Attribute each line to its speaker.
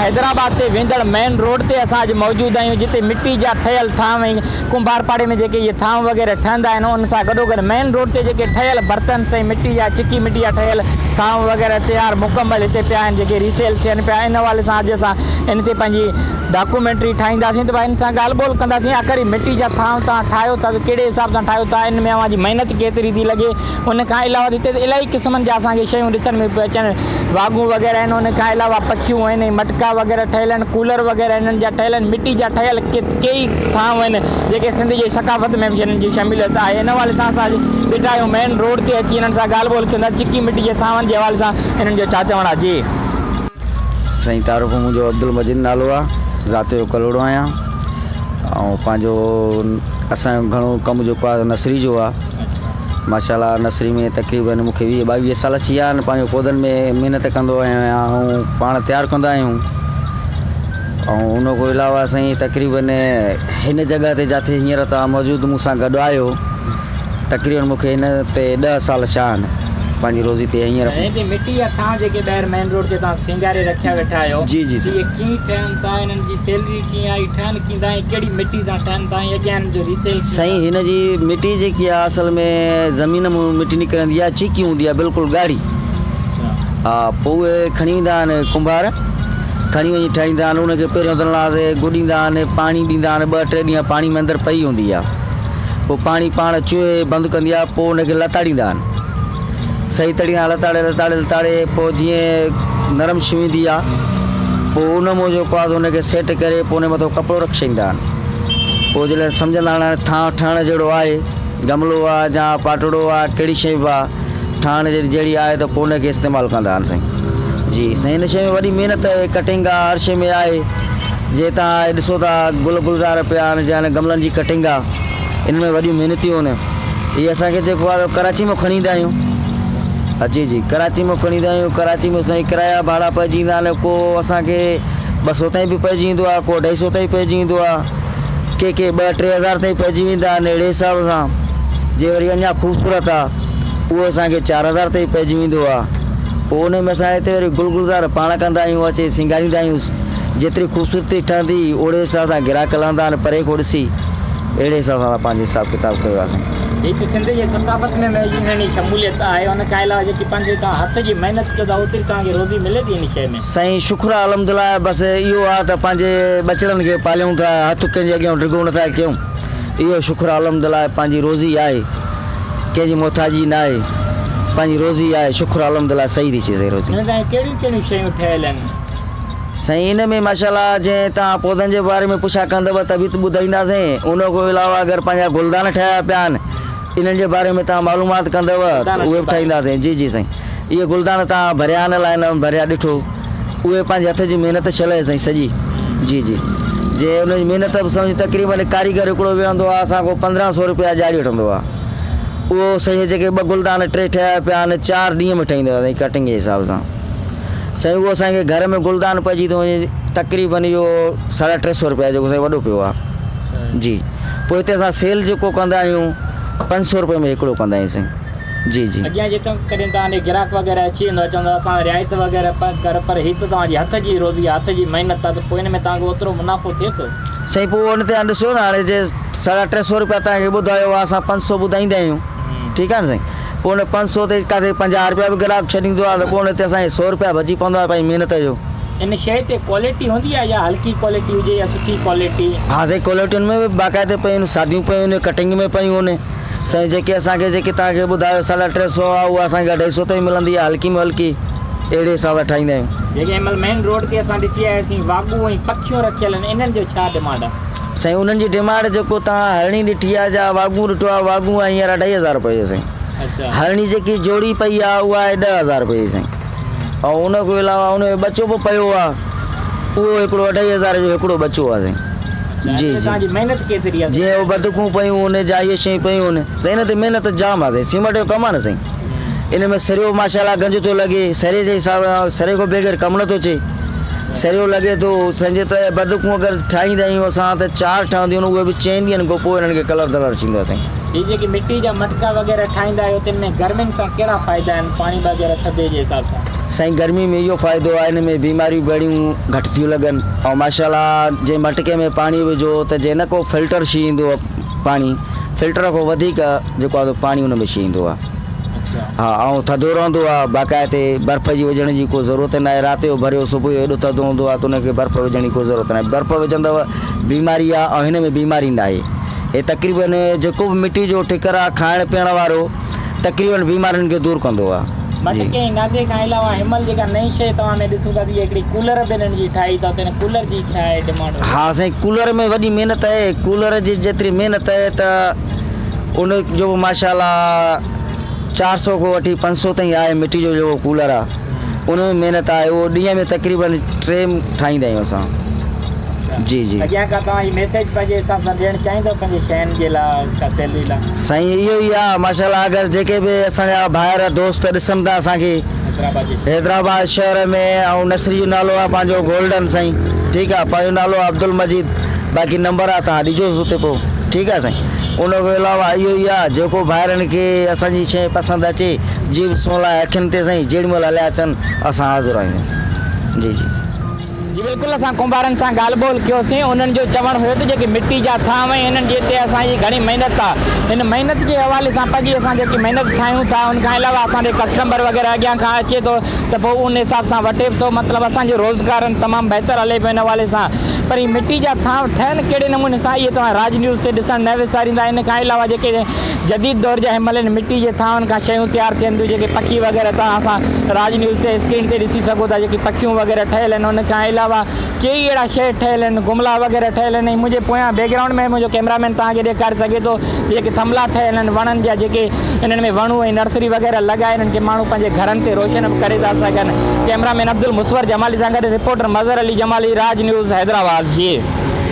Speaker 1: حيدرآباد تي ويندڙ main road تي اسان اڄ موجود آهيون جتي مٽي جا ٺهيل ٿانو ۽ ڪنڀار پاڙي ۾ جيڪي اهي ٿانو وغيره ٺهندا آهن ان سان گڏوگڏ مين روڊ تي جيڪي ٺهيل برتن سائين مٽي جا چڪي مٽي جا ٺهيل ٿانو وغيره تيار مڪمل هتي پيا آهن جيڪي ريسيل ٿين پيا ان حوالي سان اڄ اسان ان تي پنهنجي ڊاڪومينٽري ٺاهينداسين ته ڀاء ان سان ڳالهه ٻولهه ڪنداسين آخر هي مٽي جا ٿانو توهان ٺاهيو ٿا ته ڪهڙي حساب سان ٺاهيو ٿا ان ۾ اوهان جي محنت ڪيتري ٿي لڳي ان کان علاوه هتي ته الاهي قسمن جا اسان کي شيون ڏسڻ ۾ پيون اچن واڳون وغيره آهن ان کان علاوه پکيون آهن ۽ مٽڪا وغيره ٺهيل آهن ڪولر وغيره انهن جا ٺهيل آهن مٽي جا ٺهيل ڪيئي ٿانو آهن جيڪي سنڌ جي ثقافت ۾ به جنن جي شموليت آهي ان حوالي سان اسان اڄ بيٺا آهيون مين روڊ تي اچي انهن سان ڳالهه ٻولهه ڪندا چڪي مٽي جي ٿانون جي حوالي سان انهن جو ڇا چوڻ آهي جي.
Speaker 2: سائين تعارف منهنجو عبدالمجيد نالو آ ذات جو ڪلهوڙو آهيان ۽ پنهنجو اسان جو گهڻو ڪم جيڪو آ نرسري جو آ ماشاء الله نرسري ۾ تقريبن مون کي ويهه ٻاويهه سال ٿي ويا آهن پنهنجو پوڌن ۾ محنت ڪندو آهيان ۽ پاڻ تيار ڪندا آهيون ۽ ان کان علاوه سائين تقريبن هن جڳهه تي جاٿي هينئر توهان موجود مون سان گڏ آهيو تقريبن مون کي هن تي ڏهه سال ٿيا آهن پنهنجي روزي تي هينئر.
Speaker 1: هي جي مٽي جا ٿانء جيڪي ٻاهر مين روڊ تي توهان سينگاري رکيا ويٺا آهيو
Speaker 2: جي جي
Speaker 1: اهي ڪيئن ٺهن ٿا انهن جي سيلري ڪيئن آهي ٺهن ڪيئن ٿا ۽ ڪهڙي مٽي سان ٺهن ٿا ۽ اڳيان انهن جو ريسيل ڪيئن
Speaker 2: سائين هن جي مٽي جيڪي آهي اصل ۾ زمين مان مٽي نڪرندي آهي چيڪي هوندي آهي بلڪل ڳاڙهي ها پوء اهي کڻي ويندا آهن ڪنڀار کڻي وڃي ٺاهيندا آهن ان کي پهريون ته لاهي گڏيندا آهن پاڻي ڏيندا آهن ٻه ٽي ڏينهن پاڻي ۾ اندر پئي هوندي آهي پوء پاڻي پاڻ چوهي بند ڪندي آهي پوء ان کي لتاڙيندا آهن صحيح طريقي سان لتاڙي لتاڙي لتاڙي پوء جيئن نرم شي ويندي آهي پوء ان مون جيڪو آهي ان کي سيٽ ڪري پوء ان مٿو ڪپڙو رکي ڇڏيندا آهن پوء جڏهن سمجهندا آهن هاڻي ٿانء ٺهڻ جهڙو آهي گملو آهي يا پاٽڙو آهي ڪهڙي شيء به آهي ٺهڻ جهڙي آهي ته پوء ان کي استعمال ڪندا آهن سائين جي سائين ان شيء ۾ وڏي محنت آهي ڪٽنگ آهي هر شيء ۾ آهي جي تان ڏسو ٿا گل گلزار پيا آهن جا گملن جي ڪٽنگ آهي ان ۾ وڏيون محنتيون آهن هي اسان کي جيڪو آهي ڪراچي مان کڻي ايندا آهيون جي جي ڪراچي مان کڻي ايندا آهيون ڪراچي ۾ سائين ڪرايا ڀاڙا پئجي ايندا آهن ڪو اسان کي ٻه سو تائين به پئجي ايندو آهي ڪو اڍائي سو تائين پئجي ايندو آهي ڪي ڪي ٻه ٽي هزار تائين پئجي ويندا آهن اهڙي حساب سان جي وري اڃا خوبصورت آهي اهو اسان کي 4000 تائين پئجي ويندو آهي پوء ان ۾ اسان هتي وري گل گلزار پاڻ ڪندا آهيون اچي سينگاريندا آهيون جيتري خوبصورتي ٺهندي اوڙي حساب سان گراهڪ لهندا آهن پري کان ڏسي اهڙي حساب سان اسان پنهنجو حساب ڪتاب ڪيو آهي سائين.
Speaker 1: هي ته سنڌ جي ثقافت ۾ به انهن جي شموليت آهي ان کان علاوه جيڪي پنهنجي توهان هٿ جي محنت ڪيو ٿا اوتري توهان کي روزي ملي ٿي ان شيء ۾.
Speaker 2: سائين شڪر آهي الحمدلله بس اهو آهي ته پنهنجي ٻچڙن کي پاليون ٿا هٿ ڪنهن جي اڳيان ڊگهو نٿا ڪيون اهو شڪر آهي الحمدلله پنهنجي روزي آهي ڪنهن جي محتاجي نه آهي پنهنجي روزي آهي شڪر آهي الحمدلله صحيح ٿي اچي سائين روزي.
Speaker 1: هن تائين ڪهڙيون ڪهڙيون شيون ٺهيل آهن.
Speaker 2: سائين ان ۾ ماشاء الله جنهن توهان پودن جي باري ۾ پڇا ڪندؤ ته به ٻڌائينداسين ان کان علاوه اگر پنهنجا گلدان ٺاهيا پيا آهن انهن جي باري ۾ توهان معلومات ڪندؤ ته اهي به ٺاهينداسين جي جي سائين اهي گلدان توهان ڀريا آهن الائي نه ڀريا ڏٺو اهي پنهنجي هٿ جي محنت شل آهي سائين سڄي جي جي جي ان جي محنت به سمجھ تقريبن ڪاريگر هڪڙو ويهندو آهي اسان کان 1500 روپيا ڏياري وٺندو آهي اهو سائين جيڪي ٻه گلدان ٽي ٺهيا پيا آهن چار ڏينهن ۾ ٺهيندو آهي سائين ڪٽنگ جي حساب سان سائين اهو اسان کي گهر ۾ گلدان پئجي ٿو وڃي تقريبن اهو ساڍا ٽي سو روپيا جيڪو سائين وڏو پيو آهي جي پوء هتي اسان سيل جيڪو ڪندا آهيون 500 روپئي ۾ هڪڙو ڪندا آهيون سائين جي جي.
Speaker 1: اڳيان جيڪا ڪڏهن توهان ڏي گراهڪ وغيره اچي ويندو آهي چوندو آهي اسان رعايت وغيره ڪر پر هي ته توهان جي هٿ جي روزي آهي هٿ جي محنت آهي ته پوء ان ۾ توهان کي اوترو منافعو ٿئي ٿو.
Speaker 2: سائين پوء ان تي ڏسو نه هاڻي جي ساڍا ٽي سو روپيا توهان کي ٻڌايو آهي اسان 500 ٻڌائيندا آهيون ٺيڪ آهي نه سائين پوء ان 500 تي ڪاٿي 50 روپيا به گراهڪ ڇڏيندو آهي ته پوء ان تي اسان کي 100 روپيا بچي پوندو آهي پنهنجي محنت جو.
Speaker 1: ان شيء تي ڪوالٽي هوندي آهي يا هلڪي ڪوالٽي هجي يا سٺي ڪوالٽي؟
Speaker 2: ها سائين ڪوالٽين ۾ به باقاعده پيون آهن ساديون پيون آهن ڪٽنگ ۾ پيون آهن سائين جيڪي اسان کي جيڪي توهان کي ٻڌايو ساڍا ٽي سو آهي اها اسان کي اڍائي سو تائين ملندي آهي هلڪي ۾ هلڪي اهڙي حساب سان ٺاهيندا آهيون.
Speaker 1: جيڪي هن مهل مين روڊ تي اسان ڏسي آياسين واڳون ۽ پکيون رکيل آهن انهن جو ڇا ڊمانڊ آهي؟
Speaker 2: سائين انهن جي ڊمانڊ جيڪو توهان هرڻي ڏٺي آهي جا واڳون ڏٺو آهي واڳون آهي هينئر اڍائي هزار رپئي جو سائين. هرڻي جيڪي جوڙي پئي آ اها آهي 10,000 رپئي جي سائين ۽ ان کان علاوه ان جو ٻچو به پيو آ اهو هڪڙو اڍائي هزار جو هڪڙو ٻچو آ سائين جي جي
Speaker 1: محنت ڪيتري آ
Speaker 2: جي اهو بدڪون پيون ان جا اهي شيون پيون آهن سائين ان تي محنت جام آ سائين سيمٽ جو ڪم آ نه سائين ان ۾ سريو ماشاءالله گنج ٿو لڳي سري جي حساب سان سري کان بغير ڪم نٿو اچي سريو لڳي ٿو. سمجهه ته بدڪون اگر ٺاهيندا آهيون اسان ته چار ٺهنديون آهن، اهي به چئن ڏينهن کان پوء انهن کي ڪلر ڌلر ٿيندو آهي سائين.
Speaker 1: هي جيڪي مٽي جا مٽڪا وغيره ٺاهيندا آهيو تن ۾ گرمين سان ڪهڙا فائدا آهن پاڻي وغيره ٿڌي جي حساب سان؟
Speaker 2: سائين گرمي ۾ اهو فائدو آهي ان ۾ بيماريون بهڙيون گهٽ ٿيون لڳن ۽ ماشاء الله جي مٽڪي ۾ پاڻي وجهو ته جي نه ڪو فلٽر شي ايندو آهي پاڻي فلٽر کان وڌيڪ جيڪو آهي سو پاڻي ان ۾ شي ايندو آهي. ها ۽ ٿڌو رهندو آ باقاعدي برف جي وجهڻ جي ڪو ضرورت ناهي رات جو ڀريو صبح جو ايڏو ٿڌو هوندو آ ته ان کي برف وجهڻ جي ڪو ضرورت ناهي برف وجهندؤ بيماري آ ۽ هن ۾ بيماري ناهي هي تقريبن جيڪو به مٽي جو ٺڪر آ کائڻ پيئڻ وارو تقريبن بيمارين کي دور ڪندو آ جي.
Speaker 1: مٽڪي ۽ نادي کان علاوه هن مهل جيڪا نئين شيء توهان ۾ ڏسون ٿا ته اها هڪڙي ڪولر به هنن جي ٺاهي اٿو ته هن ڪولر جي ڇا آهي ڊمانڊ وغيره.
Speaker 2: ها سائين ڪولر ۾ وڏي محنت آهي ڪولر جي جيتري محنت آهي ته ان جو به ماشاء الله 400 کان وٺي 500 تائين آهي مٽي جو جيڪو ڪولر آهي ان ۾ محنت آهي اهو ڏينهن ۾ تقريبن ٽي ٺاهيندا آهيون اسان جي جي.
Speaker 1: اڳيان ڪا توهان هي ميسيج پنهنجي حساب سان ڏيڻ چاهيندو پنهنجي شين جي لاء ڪا سيلري لاء.
Speaker 2: سائين اهو ئي آهي ماشاء الله اگر جيڪي به اسان جا ڀائر دوست ڏسن ٿا اسان کي حيدرآباد شهر ۾ ۽ نصري جو نالو آهي پنهنجو گولڊن سائين ٺيڪ آهي پنهنجو نالو آهي عبدالمجيد باقي نمبر آهي توهان ڏجوس اتي پوء ٺيڪ آهي سائين ان کان علاوه اهو ئي آهي جيڪو ڀائرن کي اسان جي شيء پسند اچي جيب سون لاء اکين تي سائين جيڏي مهل هليا اچن اسان حاضر آهيون جي جي.
Speaker 1: جي بلڪل اسان ڪنڀارن سان ڳالهه ٻولهه ڪيوسين انهن جو چوڻ هيو ته جيڪي مٽي جا ٿانو ۽ انهن جي تي اسان جي گهڻي محنت آ ان محنت جي حوالي سان پنهنجي اسان جيڪي محنت ٺاهيون ٿا ان کان علاوه اسان ڏي ڪسٽمر وغيره اڳيان کان اچي ٿو ته پوء ان حساب سان وٺي به ٿو مطلب اسان جو روزگار تمام بهتر هلي پيو ان حوالي سان پر هي مٽي جا ٿانو ٺهن ڪهڙي نموني سان اهي توهان راڄ نيوز تي ڏسڻ نه وساريندا ان کان علاوه جيڪي جديد دور جا هن مهل ان مٽي جي ٿانون کان شيون تيار ٿين ٿيون جيڪي پکي وغيره توهان اسان راڄ نيوز تي اسڪرين تي ڏسي سگهو ٿا جيڪي پکيون وغيره ٺهيل آهن ان کان علاوه ڪيئي اهڙا شيء ٺهيل آهن گملا وغيره ٺهيل آهن ۽ منهنجي پويان بيڪ گرائونڊ ۾ منهنجو ڪيمرا مين توهان کي ڏيکاري سگهي ٿو جيڪي ٿملا ٺهيل آهن وڻن جا جيڪي انهن ۾ وڻون ۽ نرسري وغيره لڳائي انهن کي ماڻهو پنهنجي گهرن تي روشن به ڪري ٿا سگهن ڪيمرا مين عبدالمصور جمالي سان گڏ رپورٽر مظهر علي جمالي راڄ نيوز حيدرآباد جي.